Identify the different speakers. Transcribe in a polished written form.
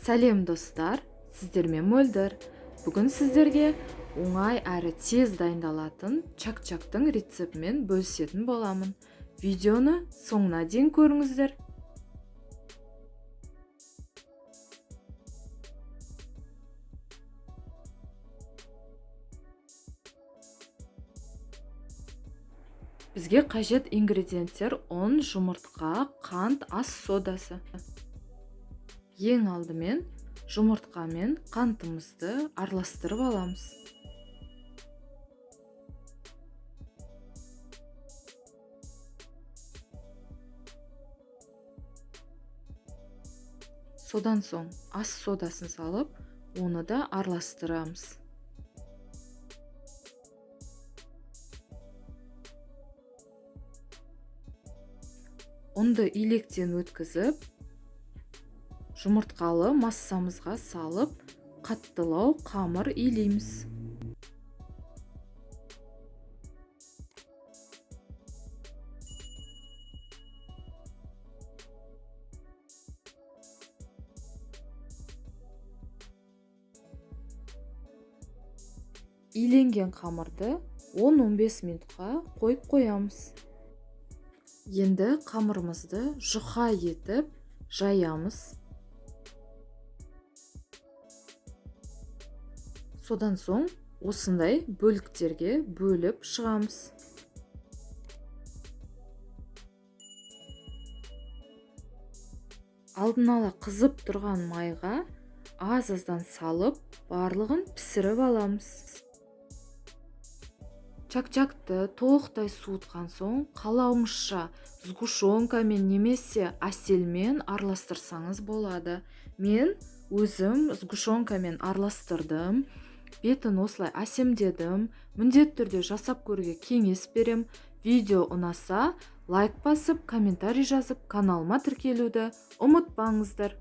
Speaker 1: Сәлем достар, сіздермен Мөлдір. Бүгін сіздерге оңай әрі тез дайындалатын чак-чактың рецептімен бөлісетін боламын. Видеоны соңына дейін көріңіздер. Бізге қажет ингредиенттер: ұн, жұмыртқа, қант, ас содасы. Ең алдымен жұмыртқа мен қантымызды араластырып аламыз. Содан соң ас содасын салып, оны да араластырамыз. Ұнды илектен өткізіп, жұмыртқалы массамызға салып, қаттылау қамыр илейміз. Иленген қамырды 10-15 минутқа қойып қоямыз. Енді қамырымызды жұқа етіп жаямыз. Содан соң осындай бөліктерге бөліп шығамыз. Алдын ала қызып тұрған майға аз-аздан салып, барлығын пісіріп аламыз. Чак-чакты толықтай суытқан соң қалауыңызша сгущенкамен немесе әселмен араластырсаңыз болады. Мен өзім сгущенкамен араластырдым. Бетін осылай әсемдедім. Міндетті түрде жасап көруге кеңес берем. Видео ұнаса, лайк басып, комментарий жазып, каналыма тіркелуді ұмытпаңыздар.